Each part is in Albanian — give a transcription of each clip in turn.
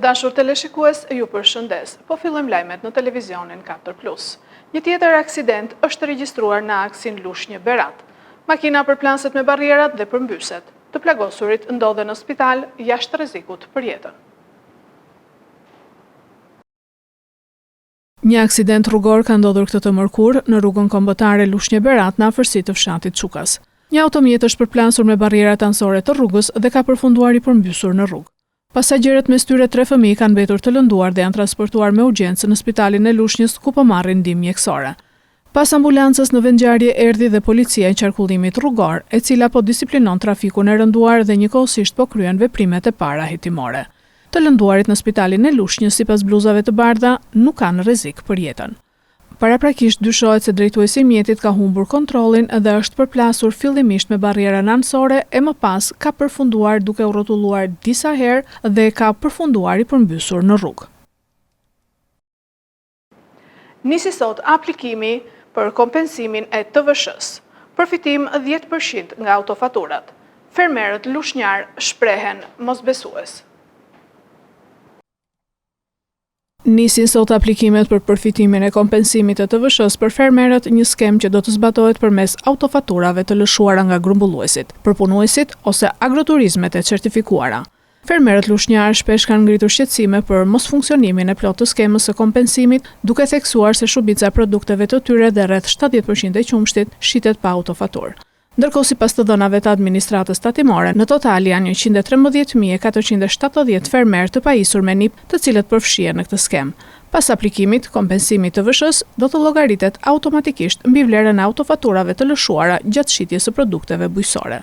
Të dashur teleshikues, ju përshëndes. Po fillojmë lajmet në televizionin 4 Plus. Një tjetër aksident është regjistruar në aksin Lushnjë-Berat. Makina përplaset me barrierat dhe përmbyset. Të plagosurit ndodhen në spital jashtë rrezikut për jetën. Një aksident rrugor ka ndodhur këtë të mërkurë në rrugën kombëtare Lushnjë-Berat në afërsi të fshatit Çukas. Një automjet është përplasur me barrierat anësore të rrugës dhe ka përfunduar i përmbysur në rrugë. Pasagjerët mes tyre tre fëmijë kanë mbetur të lënduar dhe janë transportuar me urgjencë në spitalin e Lushnjës ku po marrin ndihmë mjekësore. Pas ambulancës në vendngjarje erdhi dhe policia e qarkullimit rrugor, e cila po disiplinon trafikun e rënduar dhe njëkohësisht po kryen veprimet e para hetimore. Të lënduarit në spitalin e Lushnjës sipas bluzave të bardha nuk kanë rrezik për jetën. Paraprakisht dyshohet se drejtuesi i mjetit ka humbur kontrollin dhe është përplasur fillimisht me barrierën anësore e më pas ka përfunduar duke u rrotulluar disa herë dhe ka përfunduar i përmbysur në rrugë. Nisi sot aplikimi për kompensimin e TVSH-së. Përfitim 10% nga autofaturat. Fermerët lushnjarë shprehen mosbesues. Nisin sot aplikimet për përfitimin e kompensimit të TVSH-së për fermerët, një skemë që do të zbatohet përmes autofaturave të lëshuara nga grumbulluesit, përpunuesit ose agroturizmet e certifikuara. Fermerët lushnjarë shpesh kanë ngritur shqetësime për mosfunksionimin e plotë të skemës së kompensimit, duke theksuar se shumica e produkteve të tyre dhe rreth 70% e qumështit shitet pa autofaturë. Ndërkohë sipas të dhënave të administratës tatimore, në total janë 113.470 fermerë të pajisur me NIPT, të cilët përfshihen në këtë skemë. Pas aplikimit, kompensimi i TVSH-së do të llogaritet automatikisht mbi vlerën e autofaturave të lëshuara gjatë shitjes së produkteve bujqësore.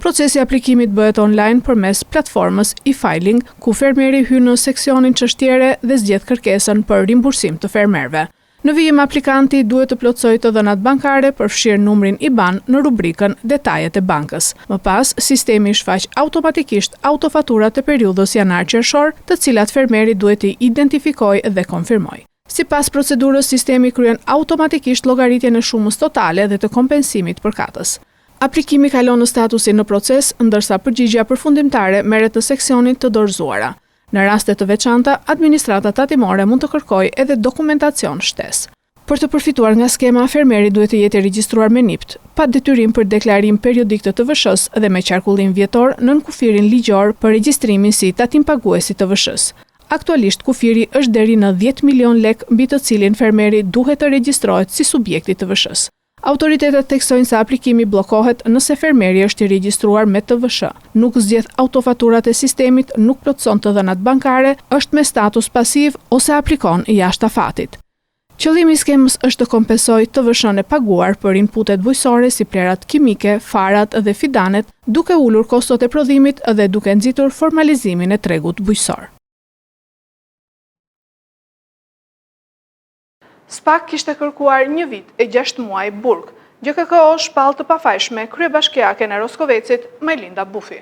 Procesi i aplikimit bëhet online përmes platformës e-filing, ku fermeri hyn në seksionin çështjere dhe zgjedh kërkesën për rimbursim të fermerëve. Në vijim aplikanti duhet të plotësojë të dhënat bankare, përfshirë numrin IBAN në rubrikën Detajet e bankës. Më pas, sistemi shfaq automatikisht autofaturat e periudhës janar-qershor, të cilat fermeri duhet t'i identifikojë dhe konfirmojë. Sipas procedurës, sistemi kryen automatikisht llogaritjen e shumës totale dhe të kompensimit përkatës. Aplikimi kalon në statusin në proces, ndërsa përgjigja përfundimtare merret në seksionin të dorëzuara. Në raste të veçanta, administrata tatimore mund të kërkojë edhe dokumentacion shtesë. Për të përfituar nga skema, fermeri duhet të jetë i regjistruar me NIPT, pa detyrim për deklarim periodik të TVSH-së dhe me qarkullim vjetor nën kufirin ligjor për regjistrimin si tatimpagues i TVSH-së. Aktualisht kufiri është deri në 10 milionë lekë mbi të cilin fermeri duhet të regjistrohet si subjekt i TVSH-së. Autoritetet theksojnë se aplikimi bllokohet nëse fermeri është i regjistruar me TVSH, nuk zgjedh autofaturat e sistemit, nuk plotëson të dhënat bankare, është me status pasiv ose aplikon jashtë afatit. Qëllimi i skemës është të kompensojë TVSH-në e paguar për inputet bujqësore si plehrat kimike, farat dhe fidanet, duke ulur kostot e prodhimit dhe duke nxitur formalizimin e tregut bujqësor. SPAK kishte kërkuar një vit e 6 muaj burg. GJKKO shpall të pafajshme kryebashkiaken e Roskovecit, Majlinda Bufi.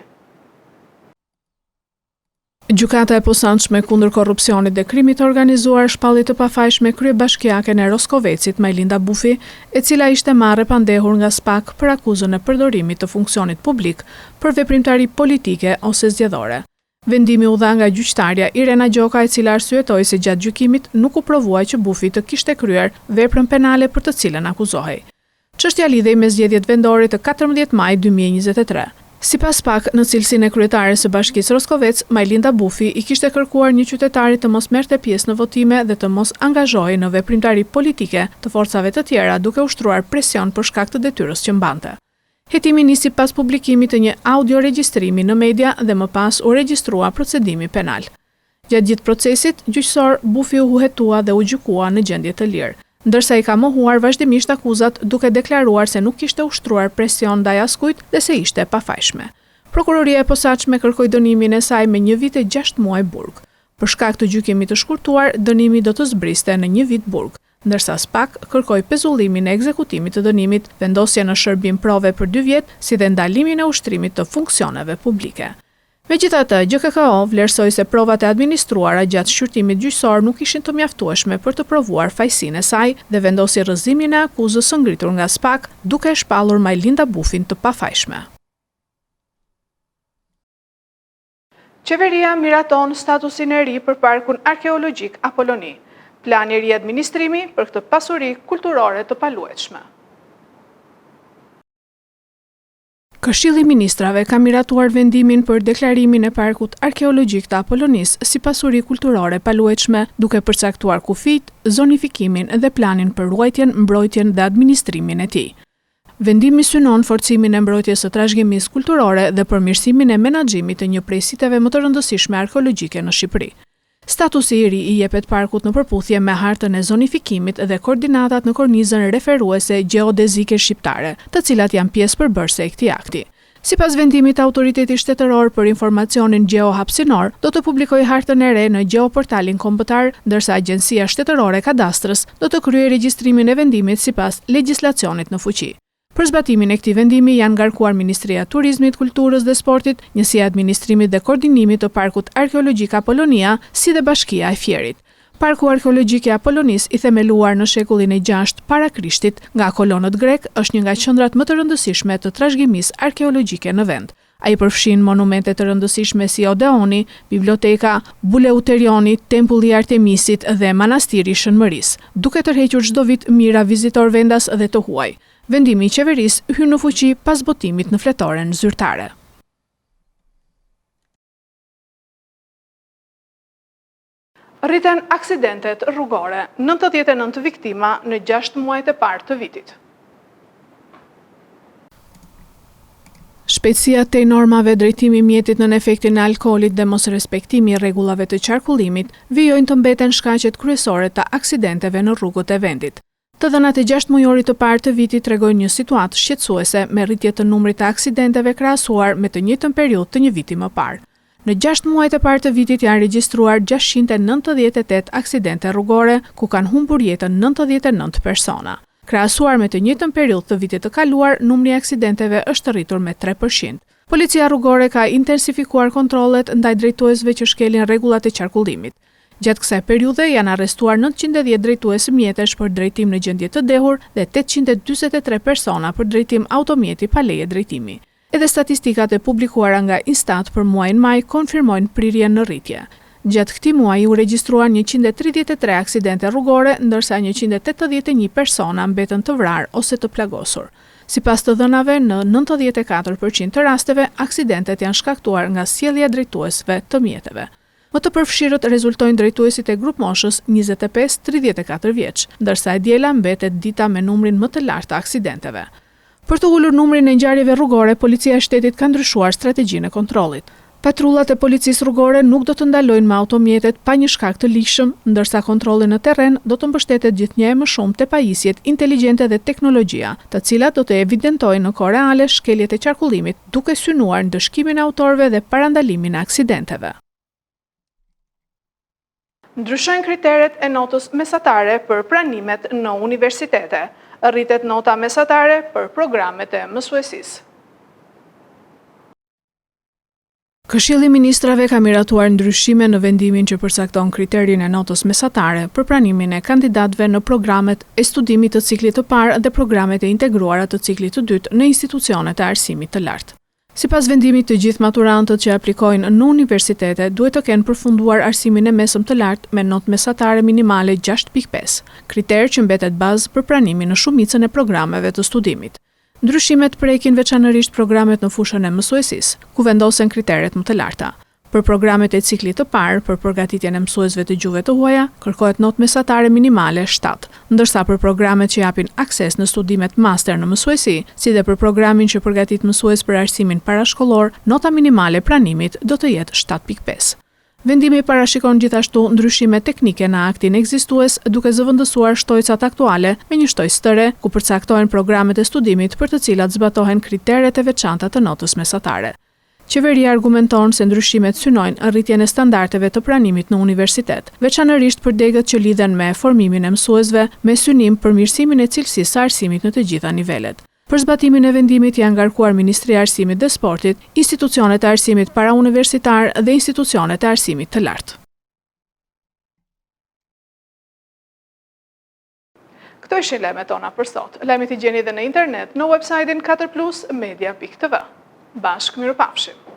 Gjykata e Posaçme kundër korrupsionit dhe krimit të organizuar shpalli të pafajshme kryebashkiaken e Roskovecit, Majlinda Bufi, e cila ishte marrë e pandehur nga SPAK për akuzën e përdorimit të funksionit publik për veprimtari politike ose zgjedhore. Vendimi u dha nga gjyqtarja Irena Gjoka e cila arsyetoi se gjatë gjykimit nuk u provua që Bufi të kishte kryer veprën penale për të cilën akuzohej. Çështja lidhej me zgjedhjet vendore të 14 majit 2023. Sipas SPAK, në cilësinë e kryetares së Bashkisë Roskovec, Majlinda Bufi i kishte kërkuar një qytetari të mos merrte pjesë në votime dhe të mos angazhohej në veprimtari politike të forcave të tjera duke ushtruar presion për shkak të detyrës që mbante. Hetimi nisi pas publikimit të një audio-regjistrimi në media dhe më pas u regjistrua procedimi penal. Gjatë gjithë procesit gjyqësor, Bufi u hetua dhe u gjykua në gjendje të lirë, ndërsa i ka mohuar vazhdimisht akuzat duke deklaruar se nuk kishte ushtruar presion ndaj askujt dhe se ishte e pafajshme. Prokuroria e Posaçme kërkoi dënimin e saj me një vit e 6 muaj burg. Për shkak të gjykimit të shkurtuar, dënimi do të zbriste në një vit burg. ndërsa SPAK kërkoi pezullimin e ekzekutimit të dënimit, vendosjen në shërbim prove për dy vjet, si dhe ndalimin e ushtrimit të funksioneve publike. Megjithatë, GJKKO vlerësoi se provat e administruara gjatë shqyrtimit gjyqësor nuk ishin të mjaftueshme për të provuar fajësinë e saj dhe vendosi rrëzimin e akuzës së ngritur nga SPAK, duke e shpallur Majlinda Bufin të pafajshme. Qeveria miraton statusin e ri për Parkun Arkeologjik Apoloni, plan i ri administrimi për këtë pasuri kulturore të paluajtshme. Këshilli i Ministrave ka miratuar vendimin për deklarimin e Parkut Arkeologjik të Apolonisë si pasuri kulturore e paluajtshme, duke përcaktuar kufijtë, zonifikimin dhe planin për ruajtjen, mbrojtjen dhe administrimin e tij. Vendimi synon forcimin e mbrojtjes së trashëgimisë kulturore dhe përmirësimin e menaxhimit të një prej siteve më të rëndësishme arkeologjike në Shqipëri. Statusi i ri i jepet parkut në përputhje me hartën e zonifikimit dhe koordinatat në kornizën referuese gjeodezike shqiptare, të cilat janë pjesë përbërëse e këtij akti. Sipas vendimit, Autoriteti Shtetëror për Informacionin Gjeohapësinor do të publikojë hartën e re në Gjeoportalin Kombëtar, ndërsa Agjencia Shtetërore e Kadastrës do të kryejë regjistrimin e vendimit sipas legjislacionit në fuqi. Për zbatimin e këtij vendimi janë ngarkuar Ministria e Turizmit, Kulturës dhe Sportit, Njësia e Administrimit dhe Koordinimit të Parkut Arkeologjik Apolonia, si dhe Bashkia e Fierit. Parku Arkeologjik i Apolonisë, i themeluar në shekullin e gjashtë para Krishtit nga kolonët grekë, është një nga qendrat më të rëndësishme të trashëgimisë arkeologjike në vend. Ai përfshin monumente të rëndësishme si Odeoni, Biblioteka, Buleuterioni, Tempulli i Artemisit dhe Manastiri i Shën Mërisë, duke tërhequr çdo vit mijëra vizitorë vendas dhe të huaj. Vendimi i qeverisë hyn në fuqi pas botimit në Fletoren Zyrtare. Rriten aksidentet rrugore, 99 viktima në 6 muajt e parë të vitit. Shpejtësia tej normave, drejtimi i mjetit nën efektin e alkoolit dhe mosrespektimi i rregullave të qarkullimit vijojnë të mbeten shkaqet kryesore të aksidenteve në rrugët e vendit. Të dhënat e gjashtëmujorit të parë të vitit tregojnë një situatë shqetësuese me rritje të numrit të aksidenteve krahasuar me të njëjtën periudhë të një viti më parë. Në gjashtë muajt e parë të vitit janë regjistruar 698 aksidente rrugore, ku kanë humbur jetën 99 persona. Krahasuar me të njëjtën periudhë të vitit të kaluar, numri i aksidenteve është rritur me tre për qind. Policia Rrugore ka intensifikuar kontrollet ndaj drejtuesve që shkelin rregullat e qarkullimit. Gjatë kësaj periudhe janë arrestuar 910 drejtues mjetesh për drejtim në gjendje të dehur dhe 843 persona për drejtim automjeti pa leje drejtimi. Edhe statistikat e publikuara nga INSTAT për muajin maj konfirmojnë prirjen në rritje. Gjatë këtij muaji u regjistruan 133 aksidente rrugore, ndërsa 181 persona mbetën të vrarë ose të plagosur. Sipas të dhënave, në 94 për qind të rasteve, aksidentet janë shkaktuar nga sjellja e drejtuesve të mjeteve. Më të përfshirët rezultojnë drejtuesit e grupmoshës 25, 34 vjeç, ndërsa e diela mbetet dita me numrin më të lartë të aksidenteve. Për të ulur numrin e ngjarjeve rrugore, Policia e Shtetit ka ndryshuar strategjinë e kontrollit. Patrullat e Policisë Rrugore nuk do të ndalojnë më automjetet pa një shkak të ligjshëm, ndërsa kontrolli në terren do të mbështetet gjithnjë e më shumë te pajisjet inteligjente dhe teknologjia, të cilat do të evidentojnë në kohë reale shkeljet e qarkullimit, duke synuar ndëshkimin e autorëve dhe parandalimin e aksidenteve. Ndryshojnë kriteret e notës mesatare për pranimet në universitete. Rritet nota mesatare për programet e mësuesisë. Këshilli i Ministrave ka miratuar ndryshime në vendimin që përcakton kriterin e notës mesatare për pranimin e kandidatëve në programet e studimit të ciklit të parë dhe programet e integruara të ciklit të dytë në institucionet e arsimit të lartë. Sipas vendimit, të gjithë maturantët që aplikojnë në universitete duhet të kenë përfunduar arsimin e mesëm të lartë me notë mesatare minimale 6.5, kriter që mbetet bazë për pranimin në shumicën e programeve të studimit. Ndryshimet prekin veçanërisht programet në fushën e mësuesisë, ku vendosen kriteret më të larta. Për programet e ciklit të parë, për përgatitjen e mësuesve të gjuhëve të huaja, kërkohet notë mesatare minimale shtatë, ndërsa për programet që japin akses në studimet master në mësuesi, si dhe për programin që përgatit mësues për arsimin parashkollor, nota minimale e pranimit do të jetë 7.5. Vendimi parashikon gjithashtu ndryshime teknike në aktin ekzistues, duke zëvendësuar shtojcat aktuale me një shtojcë të re, ku përcaktohen programet e studimit për të cilat zbatohen kriteret e veçanta të notës mesatare. Qeveria argumenton se ndryshimet synojnë rritjen e standardeve të pranimit në universitet, veçanërisht për degët që lidhen me formimin e mësuesve, me synim përmirësimin e cilësisë së arsimit në të gjitha nivelet. Për zbatimin e vendimit janë ngarkuar Ministria e Arsimit dhe Sportit, institucionet e arsimit parauniversitar dhe institucionet e arsimit të lartë. Këto ishin lajmet tona për sot. Lajmet i gjeni dhe në internet në website-in 4plusmedia.tv. Bashkë mirupafshim!